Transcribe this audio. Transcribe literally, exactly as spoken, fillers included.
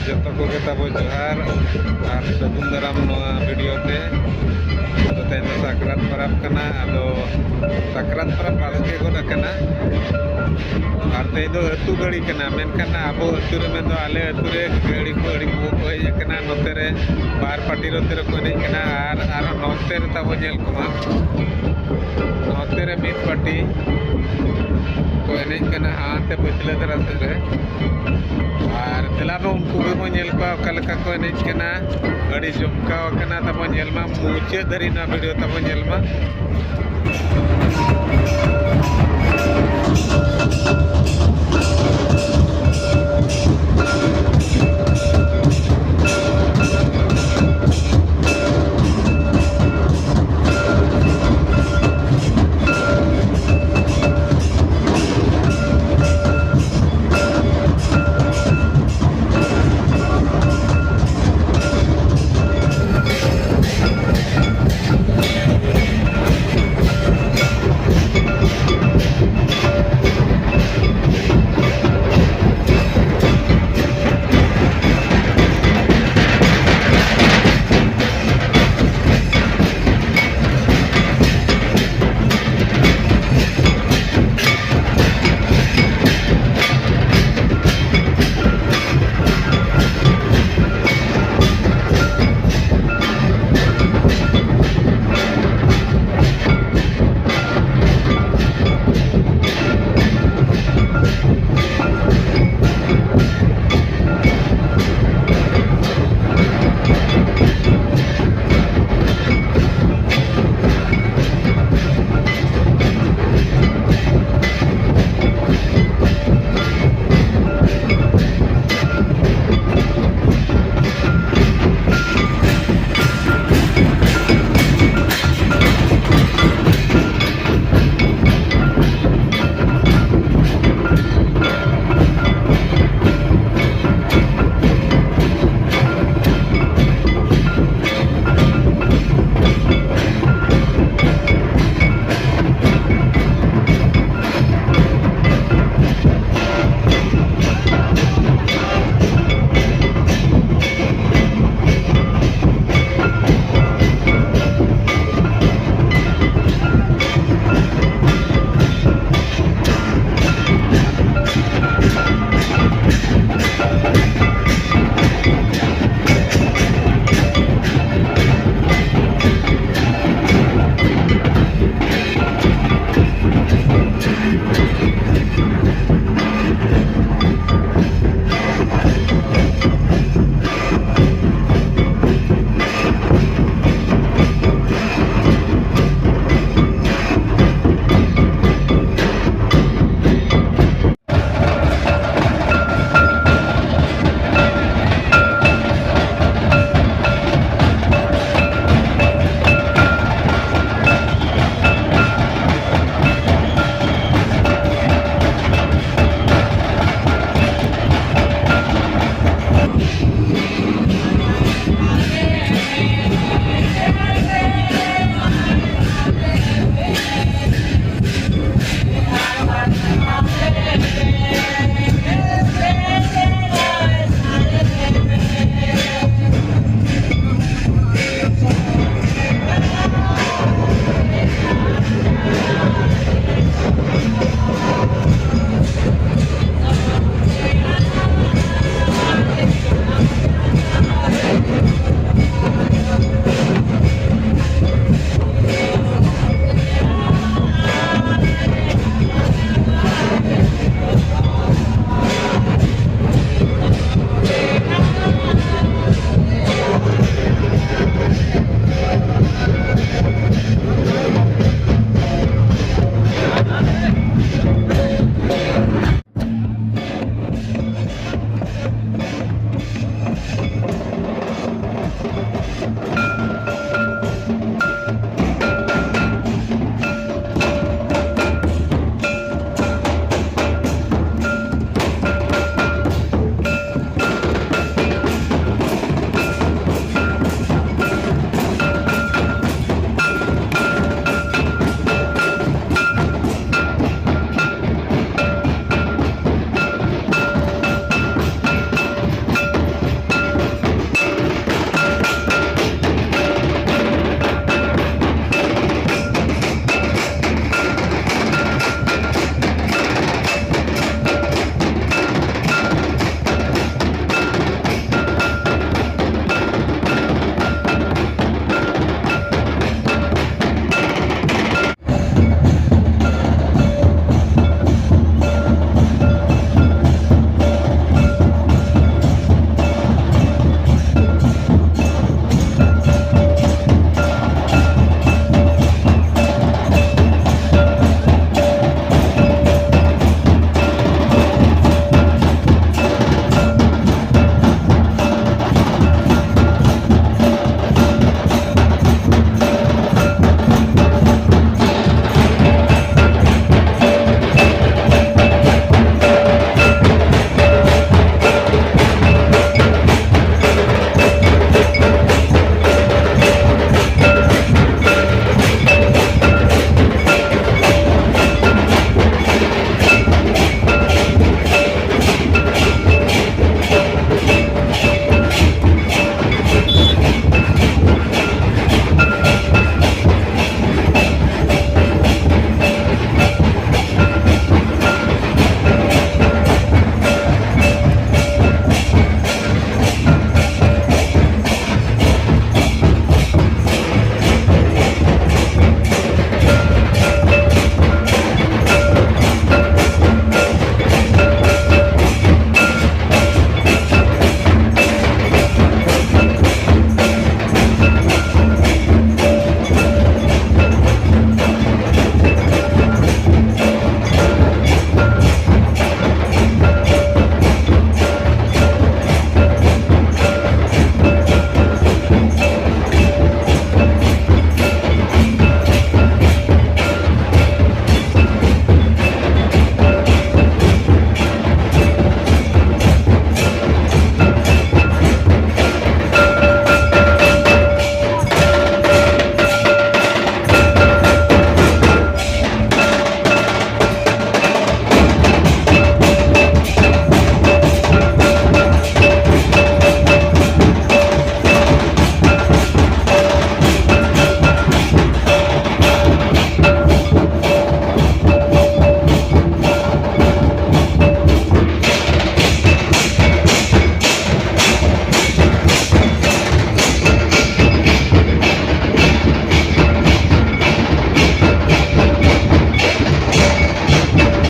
ᱡᱚᱛᱚ ᱠᱚᱜᱮ ᱛᱟᱵᱚ ᱡᱚᱦᱟᱨ ᱟᱨ ᱥᱟᱹᱜᱩᱱ ᱫᱟᱨᱟᱢ ᱱᱚᱣᱟ ᱵᱷᱤᱰᱤᱭᱳ ᱛᱮ᱾ ᱟᱫᱚ ᱛᱮᱦᱮᱧ ᱫᱚ ᱥᱟᱠᱨᱟᱛ ᱯᱚᱨᱚᱵᱽ ᱠᱟᱱᱟ, ᱟᱫᱚ ᱥᱟᱠᱨᱟᱛ ᱯᱚᱨᱚᱵᱽ ᱵᱟᱥᱠᱮ ᱜᱚᱫ ᱟᱠᱟᱱᱟ᱾ ᱟᱨ ᱛᱮᱦᱮᱧ ᱫᱚ ᱟᱹᱛᱩ ᱜᱟᱹᱲᱤ ᱠᱟᱱᱟ, ᱢᱮᱱᱠᱷᱟᱱ ᱟᱵᱚ ᱟᱹᱛᱩ ᱨᱮ, ᱢᱮᱱᱫᱚ ᱟᱞᱮ ᱟᱹᱛᱩ ᱨᱮ ᱜᱟᱹᱲᱤ ᱠᱚ ᱟᱹᱰᱤ ᱯᱩᱨᱟᱹ ᱠᱚ ᱦᱮᱡ ᱟᱠᱟᱱᱟ᱾ ᱱᱚᱛᱮ ᱨᱮ ᱵᱟᱨ ᱯᱟᱹᱴᱤ ᱱᱚᱛᱮ ᱨᱮᱠᱚ ᱮᱱᱮᱡ ᱠᱟᱱᱟ ᱟᱨ ᱟᱨᱦᱚᱸ ᱱᱚᱛᱮ ᱨᱮ ᱛᱟᱵᱚ ᱧᱮᱞ ᱠᱚᱢᱟ, ᱱᱚᱛᱮ ᱨᱮ ᱢᱤᱫ ᱯᱟᱹᱴᱤ ᱠᱚ ᱮᱱᱮᱡ ᱠᱟᱱᱟ ᱦᱟᱱᱛᱮ ᱯᱟᱹᱪᱷᱞᱟᱹ ᱫᱷᱟᱨᱟ ᱥᱮᱫ ᱨᱮ᱾ ᱟᱨ ᱫᱮᱞᱟ ᱵᱚ ᱩᱱᱠᱩ ᱜᱮᱵᱚ ᱧᱮᱞ ᱠᱚᱣᱟ ᱚᱠᱟ ᱞᱮᱠᱟ ᱠᱚ ᱮᱱᱮᱡ ᱠᱟᱱᱟ᱾ ᱟᱹᱰᱤ ᱡᱚᱢᱠᱟᱣ ᱟᱠᱟᱱᱟ ᱛᱟᱵᱚ, ᱧᱮᱞ ᱢᱟ ᱢᱩᱪᱟᱹᱫ ᱫᱷᱟᱹᱨᱤᱡ ᱱᱚᱣᱟ ᱵᱷᱤᱰᱤᱭᱳ ᱛᱟᱵᱚ ᱧᱮᱞ ᱢᱟ᱾